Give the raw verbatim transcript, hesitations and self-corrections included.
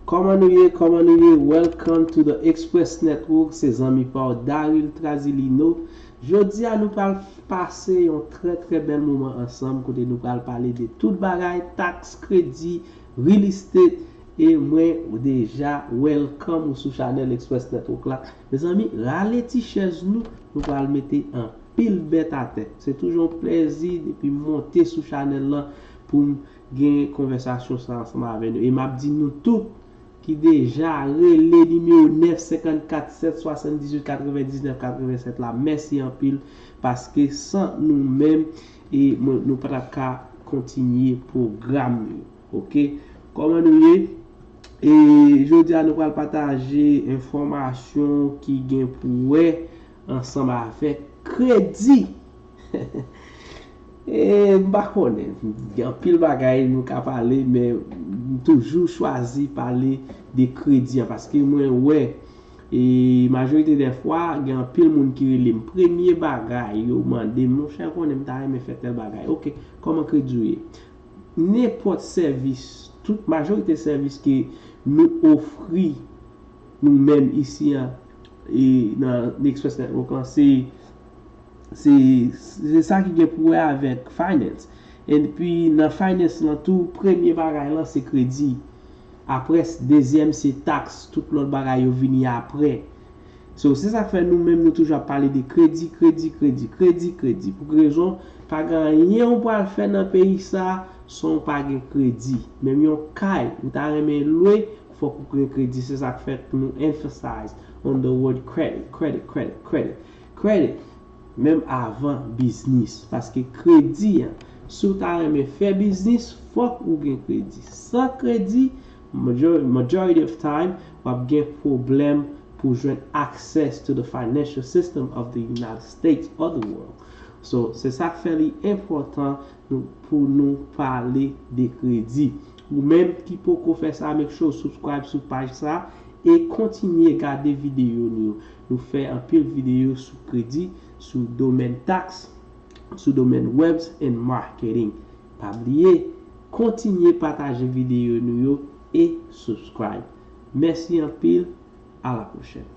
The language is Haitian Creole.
Kòman nou ye? Kòman nou ye? Welcome to the Express Network. Se zanmi pa w Daryl Trazilino. Jodi a nou pral pase yon trè trè bèl moman ansanm kote nou pral pale de tout bagay, taks, kredi, real estate. E mwen deja welcome ou sou chanèl Express Network la. Mezanmi, rale ti chèz nou, nou pral mete anpil bèt atè. Se toujou yon plèzi depi m monte sou chanèl lan pou m gen konvèsasyon sa ansanm avè nou. E m ap di nou tout ki deja rele nimewo nèf senkannkat sèt swasanndizuit katrevendiznèf katrevennsèt la, mèsi anpil, paske san nou menm, e mwen, nou pa t ap ka kontinye pwogram yo. Oke? Kòman nou ye? E jodi a nou pral pataje enfòmasyon ki gen pou wè ansanm avèk kredi. E m pa konnen, gen anpil bagay nou ka pale, men m toujou chwazi pale de kredi an, paske mwen wè, e majorite dè fwa, gen anpil moun ki rele m. Premye bagay yo mande m, monchè, konnen m ta renmen fè tèl bagay. Oke, kòman kredi w ye? Nenpòt sèvis, tout majorite sèvis ke nou ofri nou menm isi an, e nan Express Network lan, se se se sa ki gen pou wè avèk finance. Epi nan finance lan tou, premye bagay lan se kredi. Apre, dezyèm se taks, tout lòt bagay yo vini apre. So, se sa k fè nou menm nou toujou ap pale de kredi, kredi, kredi, kredi, kredi. Pou ki rezon? Pa gen anyen ou pral fè nan peyi sa san w pa gen kredi. Menm yon kay ou ta renmen lwe, fòk ou gen kredi. Se sa k fè nou emphasize on the word credit, credit, credit, credit, credit. Menm avan biznis. Paske kredi an, si w ta renmen fè biznis, fòk ou gen kredi. San kredi, major- majority of time, w ap gen pwoblèm pou jwenn access to the financial system of the United States or the world. So, se sa k fè li enpòtan nou, pou nou pale de kredi. Ou menm ki poko fè sa, make sure w subscribe sou paj sa e kontinye gade videyo nou yo. Nou fè anpil videyo sou kredi, sou domèn taks, sou domèn webs and marketing. Pa bliye, kontinye pataje videyo nou yo e subscribe. Mèsi anpil, a la pwochèn.